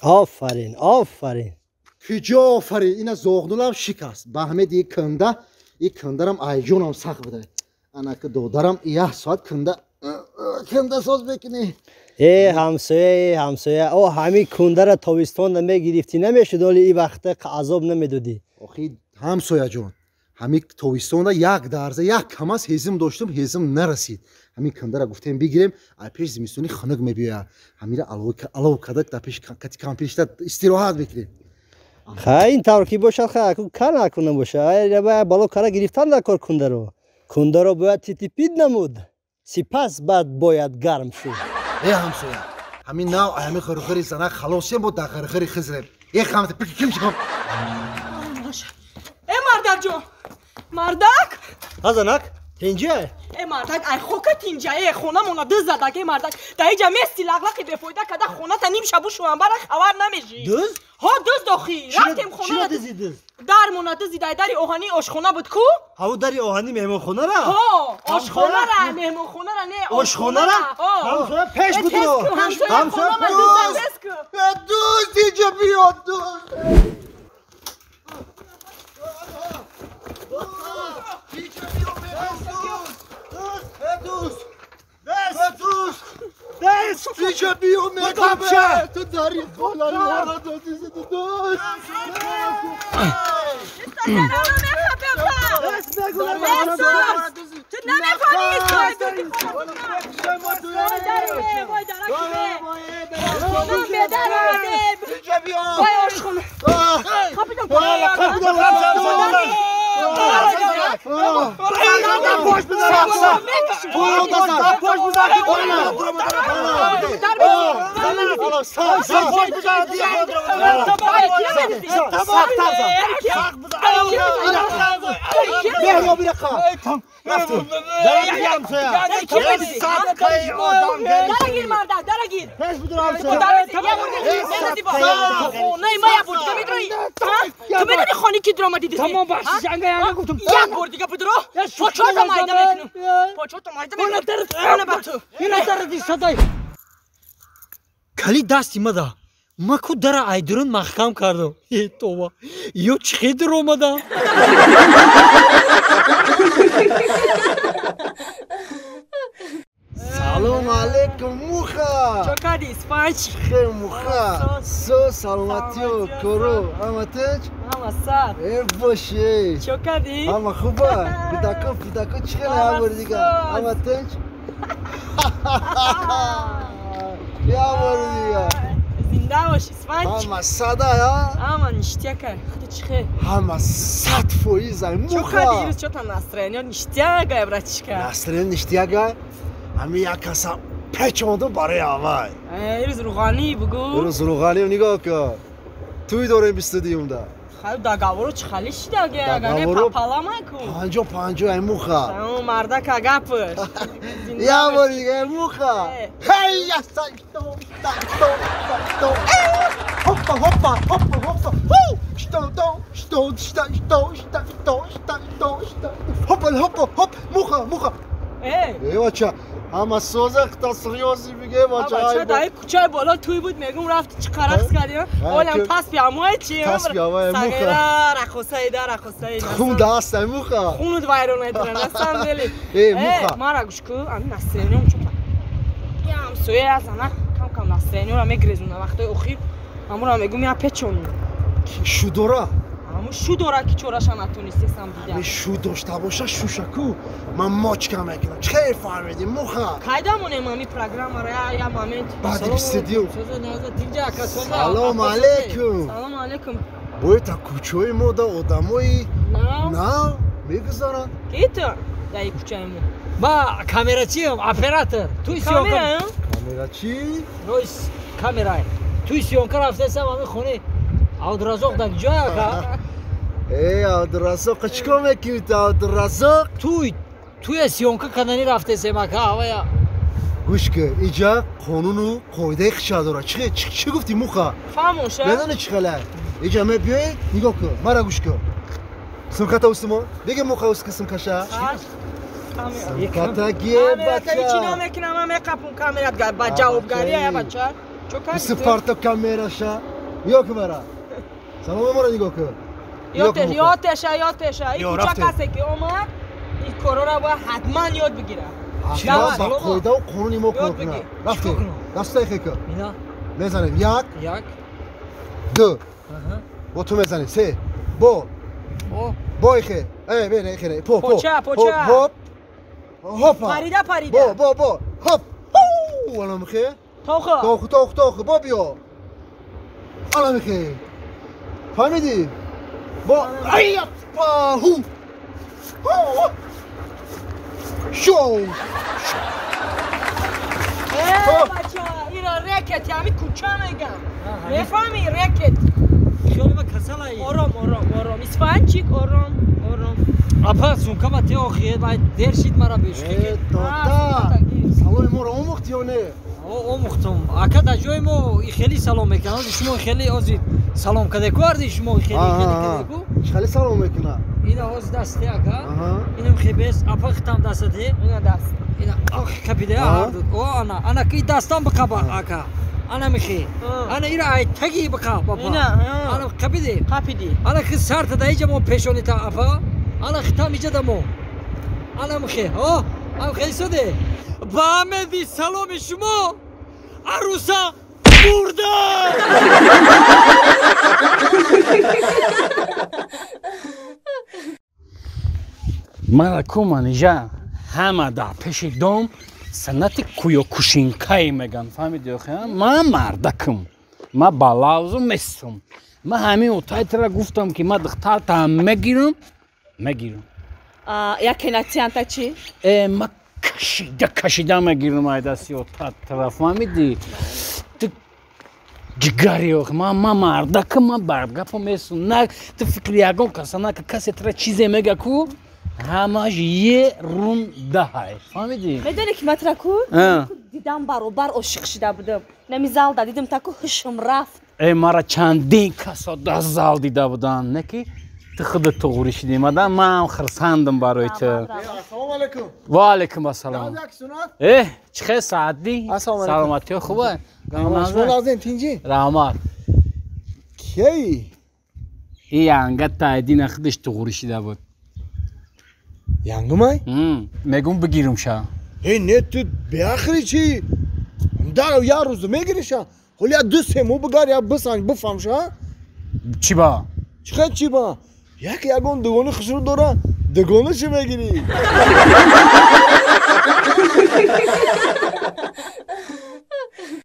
Офарин, офарин. Куҷо офарин? Ина зоғнулам шикаст. Ба ҳамед и канда, и кандарам айҷонам сахт буда. Анаки додарам як соат канда канда соз мекунӣ. Э ҳамсоя, э ҳамсоя, о ҳамин кундара тобистонда мегирифтӣ, намешуд, оли и вақта азоб намедодӣ. Охи ҳамсояҷон, ҳамин тобистонда як дарза як камаз ҳезим доштум, ҳезим нарасид. Ҳамин кандара гуфтем бигирем, ай пеш зимистони хунук мебиёяд. Ҳамира алов карда дар пеш кати кампиришта истироҳат мекунем. Хай, ин тавр ки бошад, хай кар накунам бошад. Ай бало кара гирифтан дар кор кундаро. Кундаро бояд титипид намуд, сипас баъд бояд гарм шуд. Э ҳамсоя, ҳамин нав ҳамин хирхири занак халосем, бо дар хирхири хизрем. Э хамта пики ким чиком? Э мардакҷон, мардак? Ҳа занак, тинҷа? Э мардак, ай хока тинҷа, э хонамона дыз задак, э мардак. Дар иҷа мести лағлақи бефоида када хоната ним шабу шуанбара хабар намежӣ. Дыз? Ҳо, дыз дохӣ. Рафтем хона. Чиро дызӣ дыз? Дармона дызӣ, дай дари оҳанӣ ошхона буд ку? Ҳаву дари оҳанӣ меҳмонхонара? Ҳо, ошхонара, меҳмонхонара не, ошхонара? Ҳамсоя пеш будро. Ҳамсоя дыз. Э дузд иҷа биё, дузд. Иҷа биё мегӯм, ту дари хонаи маро додизи дӯст. Ту намефаҳмӣ. Вай ошхона. Дарагир мардак, дарагир. Ту медони хони ки дуромадӣ дидӣ? Тамом, бахшиш, анга янга гуфтум. Як бор дига будро, почота майда мекунам. Почота майда мекунам. Хона ба ту. Ина дарди садай. Кали дасти мада. Ма ку дара айдурун маҳкам кардам. Э тоба. Ё чӣ дуромадам? Салом алейкум, муха. Чо кардӣ, Исфанч? Хел муха. Со саломатиё, кору, ҳама тинч? Ҳама сад. Э боши. Чо кардӣ? Ҳама хуба. Кӯдако, пӯдако чӣ хеле ҳамор дига? Ҳама тинч? Ҳамор дига. Зинда бош, Исфанч. Ҳама сада, а? Ҳама ништяка. Худи чӣ хел? Ҳама 100% ай муха. Чо кардӣ ирӯз, чо та настроение ништяга, братишка? Настроение ништяга? Ҳамин як каса печондум барои аввай. Ирӯз рӯғанӣ бугӯ. Ирӯз рӯғанӣ нигоҳ кун. Тӯй дорем 22-юмда. Хай договоро чӣ хали шидаге, агане папалама ку. 50-50 ай муха. Мардака гапш. Як бор дига ай муха. Ҳей, яса, што, што, што. Хопа, хопа, хопа, хопа. Ху! Што, што, што, што, што, што, што, што, што. Хопа, хопа, хоп, муха, муха. Э бача, ҳама соза та серьёзӣ биге бача. Бача, дар кӯчаи боло тӯй буд, мегум рафти чӣ қарақс кардем. Олам таспи ҳамои чи? Таспи ҳамои муха. Сагира рақосаида рақосаида. Хун даст ай муха. Хунут вайрон метра, на самом деле. Э муха. Мара гӯш ку, ами настроением чупа. Я ҳамсоя аз ана кам кам настроениеро мегрезуна вақтои охир. Ҳамура мегум я печонум. Шу дора? Ҳамун шу дора ки чораша натонистесам дида. Ҳамин шу дошта боша, шушаку ман мочка мекунам. Чӣ хел фаҳмидӣ муха? Кайда монем ҳами программаро я момент. Баъди 22-юм. Салом алейкум. Салом алейкум. Бояд та кӯчаи мо да одамои нав мегузаранд. Ки ту дар и кӯчаи мо? Ма камерачиам, оператор. Туи съёмка. Камерачи? Ройс камера. Туи съёмка рафтесам ҳамин хони Абдуразоқ дар ҷоя ака? Э, Абдуразоқ, чӣ кор мекунӣ ту, Абдуразоқ? Туй, туя съёмка кардани рафтесем ака, авая. Гӯш кун, иҷа қонуну қоидаи хиша дорад. Чӣ гуфтӣ муха? Фаҳмоша? Медонӣ чӣ хеле? Иҷа мебиёӣ, нигоҳ кун, мара гӯш кун. Сумката усумо? Биге муха уски сумкаша. Сумката гие, бача. Ҳеҷ намекунам, ман меқапум камерат ба ҷавобгарӣ, я бача. Бисфарта камераша. Нигоҳ кун мара. Саломи моро нигоҳ кун. Ётеша, ётеша. Ин кӯча касе ки омад, ин корора бояд ҳатман ёд бигирад. Ба қоидаву қонуни мо кор кунад. Рафтем. Дастаи хе кун. Мезанем. Як. Ду. Бо ту мезанем. Се. Бо. Бо ихе. Э, бе, не, ихе, не. По, по. Поча, поча. Хоп. Хопа. Парида, парида. Бо, бо, бо. Хоп. Ала михе. Тохо. Тоху, тоху, тоху. Бо биё. Ала михе. Фаҳмидӣ? Бо. Ай, па, ху. Ху. Шоу. Э, бача, ира рекет, ҳами кӯча мегам. Мефаҳмӣ рекет? Хиёли ма касалай. Ором, ором, ором. Исфанчик, ором, ором. Апа, сумкама те охир, вай дер шид мара бешки. Э, дода. Саломи моро омӯхтӣ ё не? Омӯхтум. Ака, дар ҷои мо хеле салом мекунад. Ози шумо хеле ози салом кардеку, арди шумо хеле хеле кардеку. Хеле салом мекунад. Ина ози дасте ака. Инам хебес, апа хитам дастате. Ина даст. Ина ах капиде ҳарду. О ана, ана ки дастам биқаба ака. Ана михи. Ана ира ай таги биқа бапа. Ина, ана капиде. Капиди. Ана ки сарта да иҷа мо пешонита апа. Ана хитам иҷа да мо. Ана михи. О, ам хеле соде. Ба амеди саломи шумо аруса бурда. Мара ку манижа ҳама дар пеши дом санъати кӯёкушинкае меган, фаҳмиди охи? Ман мардакам, ман балавзу местам. Ман ҳамин отайтра гуфтам ки ман духтартам мегирам, мегирам. Яке натианта чӣ? Э, ман кашида кашида мегирам ай дасти отатра, фаҳмиди? Ту ҷигари охи, ман мардакам, ман бардгапо местам. На ту фикри ягон каса нака, касе тра чизе мега ку ҳамаш ерундаҳай, фаҳмидӣ? Медонӣ ки матра ку дидам баробар ошиқ шида будам. Нами залда дидам таку ҳушм рафт. Э, мара чандин касо дар зал дида буданд, не ки ту худат туғрӣ шидӣ. Мадам ман хурсандам барои ту. Ассалому алайкум. Ва алайкум ассалом. Э, чӣ хел саатдӣ? Саломатиё хуба? Шумо лазем тинҷӣ? Раҳмат. Кей? И янга таъдина худаш туғрӣ шида буд. Янгумай? Мегум бигирумша. Э, не, ту беахри чӣ? Дар як рӯз мегириша? Ҳоли як ду се моҳ бигар, як бисанҷ бифаҳмша? Чӣ ба? Чӣ хел чӣ ба? Як ягон дугони хушрӯ дора, дугонашо мегирӣ.